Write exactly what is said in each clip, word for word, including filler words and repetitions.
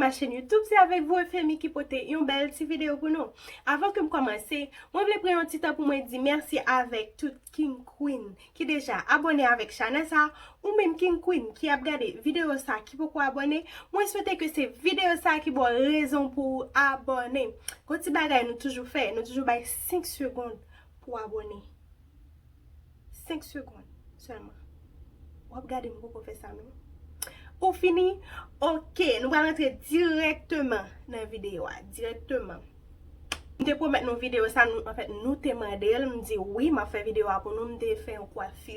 La chaîne YouTube, c'est avec vous, Efemi, ki pote yon bèl ti videyo pou nou. Avan ke m kòmanse, mwen vle pran yon ti tan pou mwen di mèsi avèk tout King Queen ki deja abòne avèk chanèl sa, ou menm King Queen ki ap gade videyo sa ki poko abòne, mwen swete ke se videyo sa ki ba w rezon pou w abòne. Gon ti bagay nou toujou fè, nou toujou bay senk segonn pou w abòne. Senk segonn sèlman. W ap gade m poko fè sa non. Ou fini? Oke, nou pral rantre dirèkteman nan videyo a. Dirèkteman. M te pwomèt nou videyo sa, nou, anfèt, nou te mande l. M di wi, m ap fè videyo a pou nou. M te fè yon kwafi.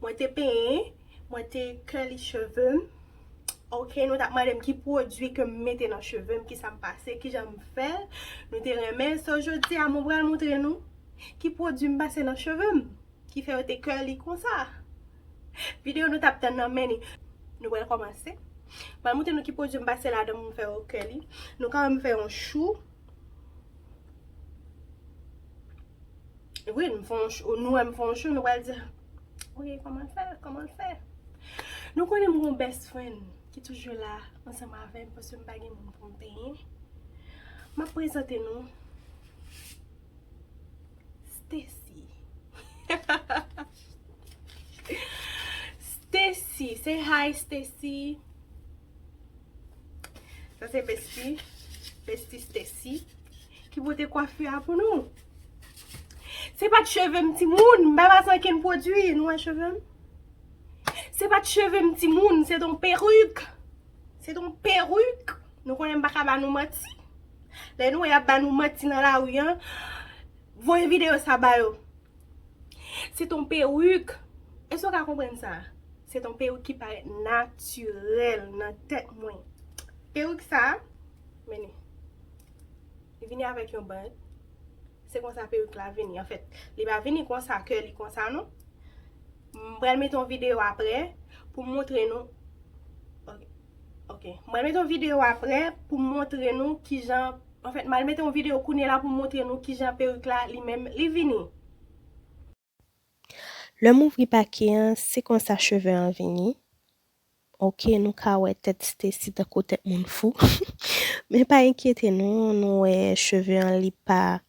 Mwen te penyen. Mwen te curly cheve m. Oke, nou t ap mande m ki pwodui ke m mete nan cheve m, ki sa m pase, ki jan m fè l. Nou te renmen. So, jodi a, mwen pral montre nou ki pwodui m pase nan cheve m ki fè yo te curly konsa. Videyo nou t ap tann nan, men ni. Nou pral kòmanse. Mwen montre nou ki pwodui m pase ladan pou m fè yo curly. Nou kanmenm fè yon chou. Wi, m fè yon chou. Nou wè m fè yon chou, nou pral di, wi, kòman l fè, kòman l fè. Nou konnen m gon best friend ki toujou la ansanm avè m, paske m pa gen moun pou m penyen. M ap prezante nou Stacy. Stacy, say hi, Stacy. Sa se bestie, bestie Stacy ki pote kwafi a pou nou. Se pa t cheve m, timoun, m pa pase ankenn pwodui, nou wè cheve m. Se pa t cheve m, timoun, se t on perik. Se t on perik. Nou konnen m pa ka ba nou manti. Lè nou wè y ap ba nou manti nan lari an, voye videyo sa ba yo. Se t on perik. Èske w ka konprann sa? Se t on perik ki parèt natirèl nan tèt mwen. Perik sa, men li, li vini avèk yon band. Se konsa perik la vini. Anfèt, li pa vini konsa, curly konsa non. M pral mete yon videyo aprè pou m montre nou. Oke. Oke. M pral mete yon videyo aprè pou m montre nou kijan, anfèt, m pral mete yon videyo kounye la pou m montre nou kijan perik la li menm li vini. Lè m ouvri pake an, se konsa cheve an vini. Oke, nou ka wè tèt Stacy tankou tèt moun fou. Men pa enkyete nou, nou wè cheve an li pa,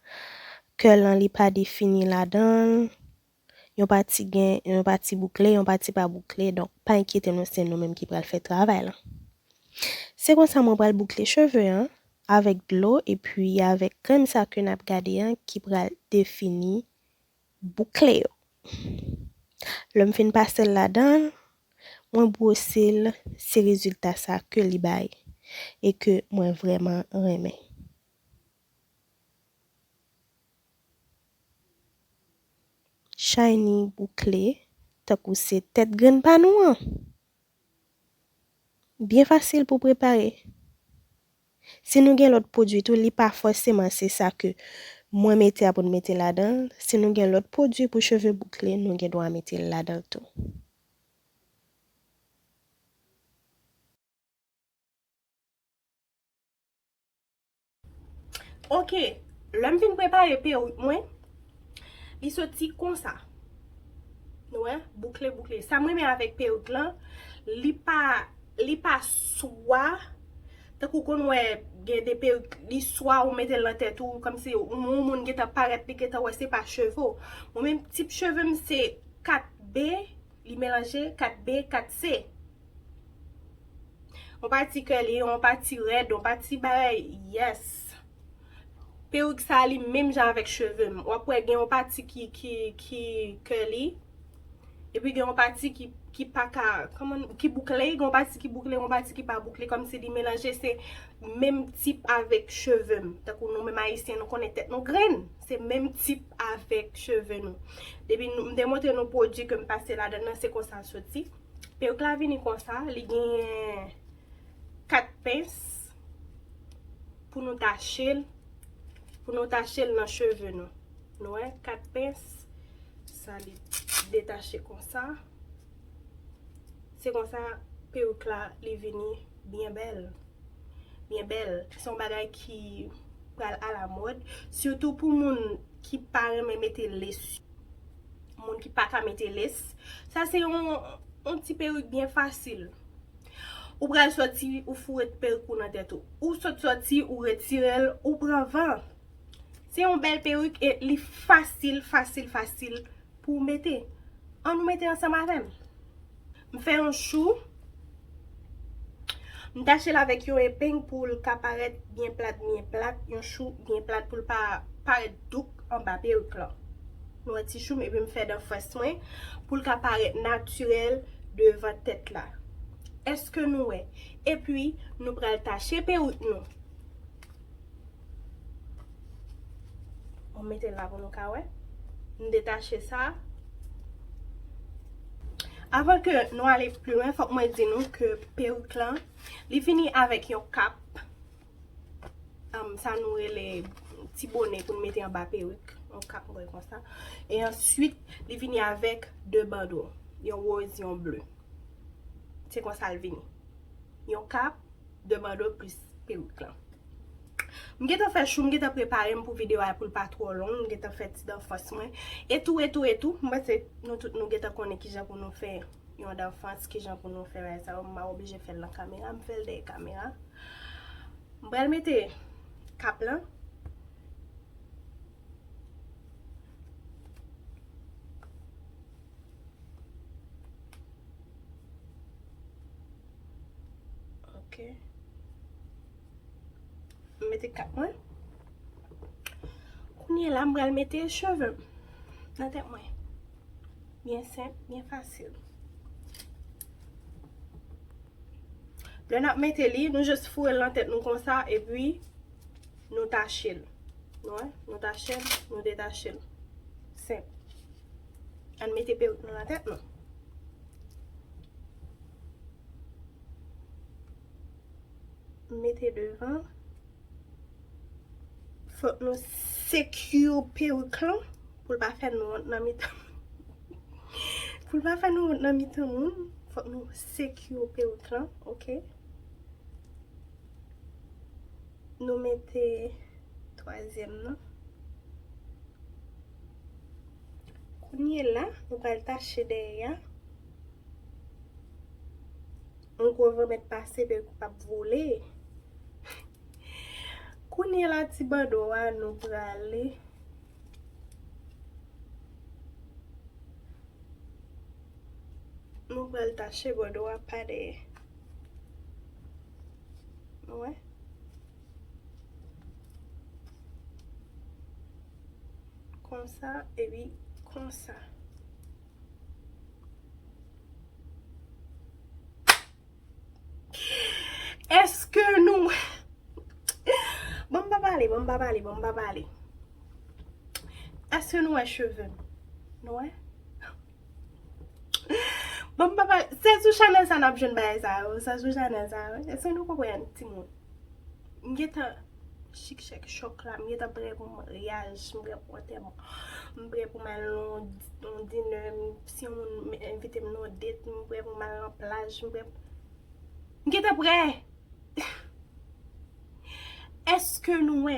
curl an li pa defini ladan l. Yon pati gen, yon pati boukle, yon pati pa boukle. Donk, pa enkyete nou, se nou menm ki pral fè travay lan. Se konsa mwen pral boukle cheve an avèk dlo epi avèk krèm sa ke n ap gade an ki pral defini boukle yo. Lè m fin pase l ladan l, mwen bwose l, se rezilta sa ke li bay e ke mwen vrèman renmen. Shiny boukle, tankou se tèt grenn pa nou an. Byen fasil pou prepare. Si nou gen lòt pwodui tou, li pa fòseman se sa ke mwen mete a pou n mete ladan l. Si nou gen lòt pwodui pou cheve boukle, nou gen dwa mete l ladan l tou. Oke, lè m fin prepare perik mwen, li soti konsa. Nou wè, boukle, boukle. Sa m renmen avèk perik lan, li pa, li pa swa, tankou konn wè gen de perik, li swa ou mete l nan tèt ou, kòmsi yon moun gentan parèt, li gentan wè se pa cheve w. Mwen menm, tip cheve m se kat B, li melanje kat B, kat C. Yon pati curly, yon pati rèd, yon pati bagay, yes. Perik sa li menm jan avèk cheve m. W ap wè gen yon pati ki, ki, ki curly. Epi gen yon pati ki, ki pa ka, kòman, ki boukle, gen yon pati ki boukle, yon pati ki pa boukle, kòmsi li melanje, se menm tip avèk cheve m. Tankou nou menm ayisyen, nou konnen tèt nou grenn. Se menm tip avèk cheve nou. Depi nou, m te montre nou pwodui ke m pase ladan nan, se konsa l soti. Perik la vini konsa, li genyen kat pens pou nou tache l, pou nou tache l nan cheve nou. Nou wè, kat pens, sa li detache konsa. Se konsa perik la, li vini byen bèl. Byen bèl. Se yon bagay ki pral alamòd, sitou pou moun ki pa renmen mete lès. Moun ki pa ka mete lès. Sa se yon, yon ti perik byen fasil. Ou pral sòti, ou foure perik ou nan tèt ou. Ou sot sòti, ou retire l, ou pran van. Se yon bèl perik e li fasil, fasil, fasil pou w mete. Ann nou mete ansanm avè m. M fè yon chou. M tache l avèk yon epeng pou l ka parèt byen plat, byen plat. Yon chou byen plat pou l pa parèt douk anba perik lan. Nou wè ti chou m, epi m fè dan fès mwen pou l ka parèt natirèl devan tèt la. Èske nou wè? Epi, nou pral tache perik nou. Mwen mete l la pou nou ka wè. M detache sa. Avan ke nou ale pli lwen, fòk mwen di nou ke perik lan, li vini avèk yon kap. Am, sa nou rele ti bone pou n mete anba perik. Yon kap mwen konsa. E answit, li vini avèk de bando. Yon woz, yon ble. Se konsa l vini. Yon kap, de bando plis perik lan. M gentan fè chou, m gentan prepare m pou videyo a pou l pa twò long, m gentan fè ti dan fòs mwen. E tou, e tou, e tou, m panse nou tout nou gentan konnen kijan pou nou fè yon dan fòs, kijan pou nou fè bagay sa yo. M pa oblije fè l nan kamera, m fè l dèyè kamera. M pral mete kap lan. Ok. M mete kap mwen. Kounye a la, m pral mete cheve m nan tèt mwen. Byen senp, byen fasil. Lè n ap mete li, nou jis foure l nan tèt nou konsa, epi nou tache l. Nou wè? Nou tache l, nou detache l. Senp. Ann mete perik nou nan tèt nou. Mete devan. Fòk nou secure perik lan pou l pa fè nou wont nan mitan. Pou l pa fè nou wont nan mitan moun, fòk nou secure perik lan, ok? Nou mete twazyèm nan. Kounye a la, nou pral tache dèyè a. Yon gwo van mèt pase, perik ou p ap vole. Kounye a la, ti bando a, nou prale. Nou pral tache bando a pa dèyè. Ou wè? Konsa, epi konsa. Èske nou... Bon, m pa pale, bon, m pa pale, bon, m pa pale. Èske nou wè cheve m? Nou wè? Bon, m pa pale. Se sou chanèl sa n ap jwenn bagay sa yo. Se sou chanèl sa yo. Èske nou konprann, timoun? M gentan chik chèk chòk la, m gentan prè pou maryaj, m prè pou antèman, m prè pou m al nan yon, yon dinè, m, si yon moun envite m nan yon date, m prè pou m al nan plaj, m prè. M gentan prè. Èske nou wè?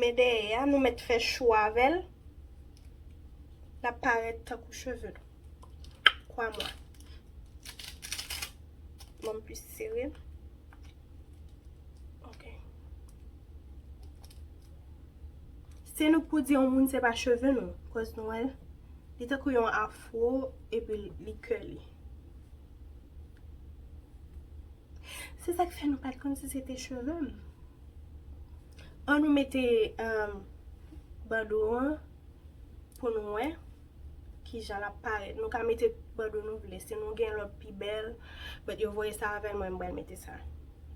Men dèyè a, nou mèt fè chou avè l. L ap parèt tankou cheve nou. Kwa mwa. Ban m plis sere. Ok. Se nou k pou di yon moun se pa cheve nou, kòz nou wè l. Li tankou yon afro, epi li curly. Se sa k fè nou pa t konn si se te cheve m. Ann nou mete, um, bando an pou nou wè kijan l ap parèt. Nou ka mete bando nou vle. Si nou gen lòt pi bèl, but yo voye sa avè mwen, m pral mete sa.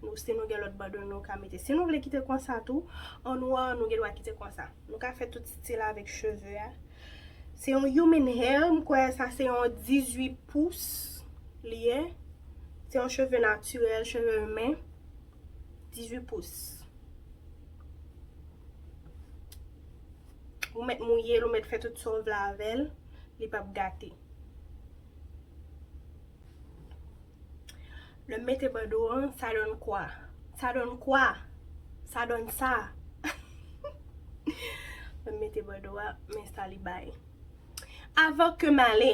Nou, si nou gen lòt bando nou ka mete. Si nou vle kite konsa tou, an nwa, nou gen dwa kite konsa. Nou ka fè tout stil avèk cheve a. Se yon human hair, m kwè sa se yon dizuit pous li ye. Se yon cheve natirèl, cheve imen. Dizuit pous. Ou mèt mouye l, ou mèt fè tout sa w vle avè l, li p ap gate. Lè m mete bando an, sa donn kwa? Sa donn kwa? Sa donn sa? Lè m mete bando a, men sa li bay. Avan ke m ale,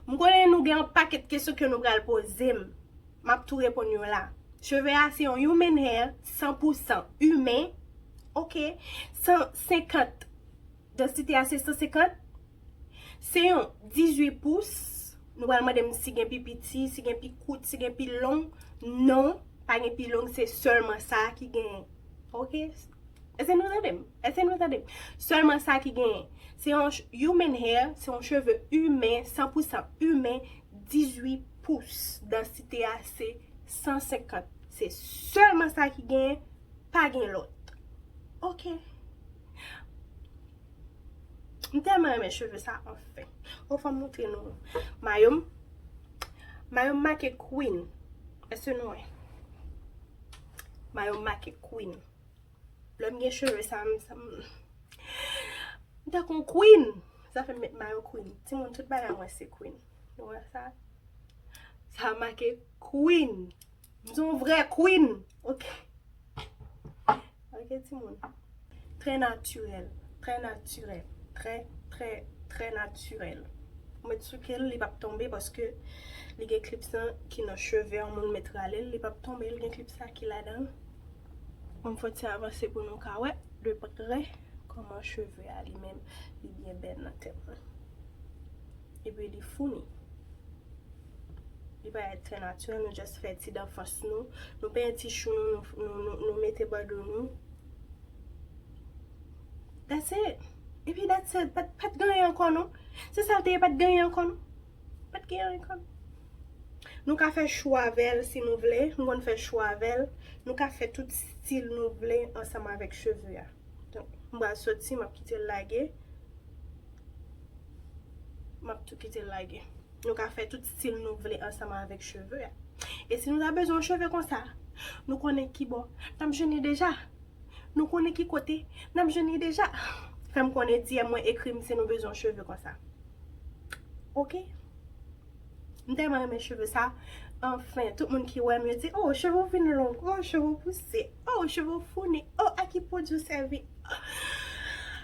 M konnen nou gen yon pakèt kesyon ke nou pral poze m. M ap tou reponn yo la. Cheve a se yon human hair, san pou san imen. Ok? San senkant. Dansite a se san senkant. Se yon dizuit pous. Nou pral mande m si gen pi piti, si gen pi kout, si gen pi long. Non, pa gen pi long, se sèlman sa ki genyen. Ok? Èske nou tande m? Èske nou tande m? Sèlman sa ki genyen. Se yon ch- human hair, se yon cheve imen, san pou san imen, dizuit pous. Dansite a se san senkant. Se sèlman sa ki genyen, pa gen lòt. Ok. M tèlman renmen cheve sa, anfen. O, fò m montre nou mayo m. Mayo m make Queen. Èske nou wè? Mayo m make Queen. Lè m gen cheve sa, m, sa, m, m tankou Queen. Sa fè m met mayo Queen. Timoun, tout bagay mwen se Queen. Nou wè sa? Sa make Queen. M se yon vrè Queen. Ok. Ok, timoun. Trè natirèl. Trè natirèl. Trè, trè, trè natirèl. Ou met sou ke l, li p ap tonbe paske li gen clips lan ki nan cheve an, moun met rale l, li p ap tonbe, li gen clips la ki ladan l. Mwen fè ti avanse pou nou ka wè de prè kòman cheve a li menm, li byen bèl nan tèt mwen. Epi li founi. Li parèt trè natirèl, nou just fè ti dan fas nou, nou penyen ti chou nou, nou, nou, nou, nou mete bando nou. That's it. Epi that's it. Pat, pat gen anyen ankò non. Se sa l te ye, pat gen anyen ankò non. Pat gen anyen ankò non. Nou ka fè chou avè l si nou vle. M konn fè chou avè l. Nou ka fè tout stil nou vle ansanm avèk cheve a. Donk, m pral soti, m ap kite l lage. M ap tou kite l lage. Nou ka fè tout stil nou vle ansanm avèk cheve a. E si nou ta bezwen yon cheve konsa, nou konnen ki bò n ap jwenn li deja. Nou konnen ki kote n ap jwenn li deja. Fè m konnen, D M mwen, ekri m si nou bezwen yon cheve konsa. Ok? M tèlman renmen cheve sa. Anfen, tout moun ki wè m, yo di, "Oh, cheve w vin long. Oh, cheve w pouse. Oh, cheve w founi. Oh, a ki pwodui w sèvi?"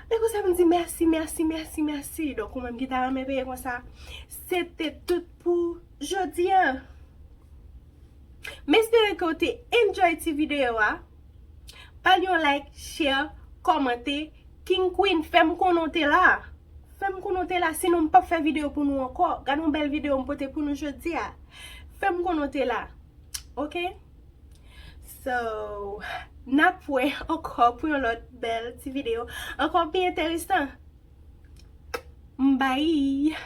E konsa m di, "Mèsi, mèsi, mèsi, mèsi." Donk, ou menm ki ta renmen peye konsa, se te tout pou jodi a. M espere ke w te enjoy ti videyo a. Pa bliye yon like, share, kòmante. King Queen, fè m konnen w te la. Fè m konnen w te la, sinon m p ap fè videyo pou nou ankò. Gade yon bèl videyo m pote pou nou jodi a. Fè m konnen w te la. Ok? So, n ap wè ankò pou yon lòt bèl ti videyo. Ankò pi enteresan. Bye!